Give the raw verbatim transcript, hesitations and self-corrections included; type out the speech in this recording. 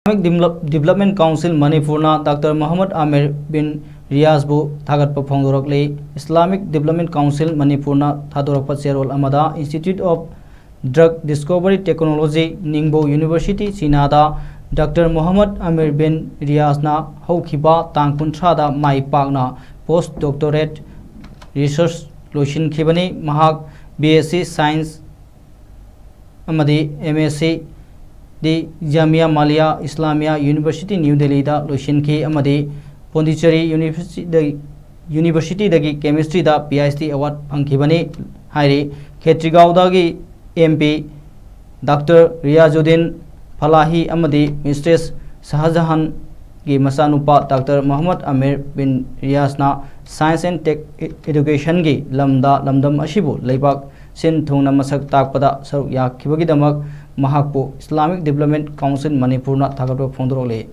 Islamic Develop- Development Council ꯃꯅꯤꯄꯨꯔꯅ doctor Mohammad Amir ꯕꯤꯟ ꯔꯤꯌꯥꯖꯕꯨ ꯊꯥꯒꯠꯄ ꯐꯣꯡꯗꯣꯔꯛꯂꯤ꯫ Islamic Development Council ꯃꯅꯤꯄꯨꯔꯅ ꯊꯥꯗꯣꯔꯛꯄ ꯆꯦꯔꯣꯜ ꯑꯃꯗ Institute of Drug Discovery Technology, Ningbo University, ꯆꯤꯅꯥꯗ ꯗꯥꯛꯇꯔ ꯃꯣꯍꯝꯃꯗ ꯑꯃꯤꯔ ꯕꯤꯟ ꯔꯤꯌꯥꯖꯅ ꯍꯧꯈꯤꯕ ꯇꯥꯡ ꯀꯨꯟꯊ꯭ꯔꯥꯗ ꯃꯥꯏ ꯄꯥꯛꯅ post doctorate research ꯂꯣꯏꯁꯤꯟꯈꯤꯕꯅꯤ꯫ ꯃꯍꯥꯛ B S C Science ꯑꯃꯗꯤ M S C ꯗꯤ ꯖꯥꯃꯤꯌꯥ ꯃꯥꯂꯤꯌꯥ ꯏꯁꯂꯥꯃꯤꯌꯥ ꯌꯨꯅꯤꯚꯔꯁꯤꯇꯤ ꯅ꯭ꯌꯨ ꯗꯦꯜꯂꯤꯗ ꯂꯣꯏꯁꯤꯟꯈꯤ ꯑꯃꯗꯤ ꯄꯣꯟꯗꯤꯆꯦꯔꯤ ꯌꯨꯅꯤꯚꯔꯁꯤꯇꯤꯗ- ꯌꯨꯅꯤꯚꯔꯁꯤꯇꯤꯗꯒꯤ ꯀꯦꯃꯤꯁꯇ꯭ꯔꯤꯗ P H D award ꯐꯪꯈꯤꯕꯅꯤ ꯍꯥꯏꯔꯤ꯫ ꯈꯦꯇ꯭ꯔꯤꯒꯥꯎꯗꯒꯤ M P doctor Riyazuddin Falahi ꯑꯃꯗꯤ ꯃꯤꯁꯇ꯭ꯔꯦꯁ ꯁꯍꯖꯍꯥꯟꯒꯤ ꯃꯆꯥꯅꯨꯄꯥ ꯗꯥꯛꯇꯔ ꯃꯣꯍꯝꯃꯗ ꯑꯃꯤꯔ ꯕꯤꯟ ꯔꯤꯌꯥꯖꯅ Science and Tech Educationꯒꯤ ꯂꯝꯗ ꯂꯝꯗꯝ ꯑꯁꯤꯕꯨ ꯂꯩꯕꯥꯛ ꯁꯤꯟ ꯊꯨꯡꯅ ꯃꯁꯛ ꯇꯥꯛꯄꯗ ꯁꯔꯨꯛ ꯌꯥꯈꯤꯕꯒꯤꯗꯃꯛ ꯃꯍꯥꯛꯄꯨ Islamic Development Council ꯃꯅꯤꯄꯨꯔꯅ ꯊꯥꯒꯠꯄ ꯐꯣꯡꯗꯣꯔꯛꯂꯤ꯫